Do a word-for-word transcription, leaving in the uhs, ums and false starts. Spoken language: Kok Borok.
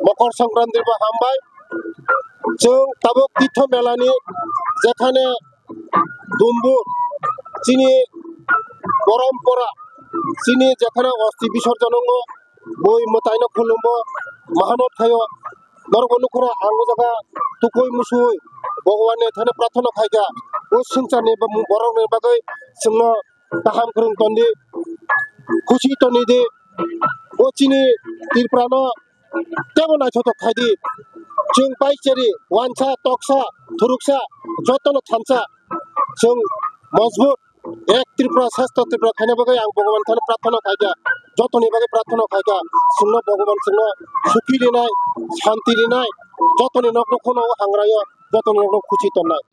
Mokor Songkranti bo hambai. Chwng tabuk Tirtho Melani jekhane Dumbur chini Porompora chini jekhane Osti Bisorjon wngo, bui mwtaino khulumbo, mahano thaio. Norokbo nukhoro ang o jaga tukui musui Bhagwan ni thani prarthana khaikha. O swngcharni bo-, borokni bagwi chwngno kaham kwrwng tondi, khusi toni di. O chini Tripura no tebo naithotok khai di. Chwng pai cheri, wansa, toksa, thuruksa, jotono thansa. Chwng mojbut, ek Tripura, sasta Tripura khaina bagwi ang Bhagwan thani prarthana khaikha. Jotoni bagwi prarthana khaikha. Chwngno Bhagwan chwngno sukhi rinai, shanti rinai, jotoni nok nok kheno hangraio, jotoni nok nok khusi tonnai.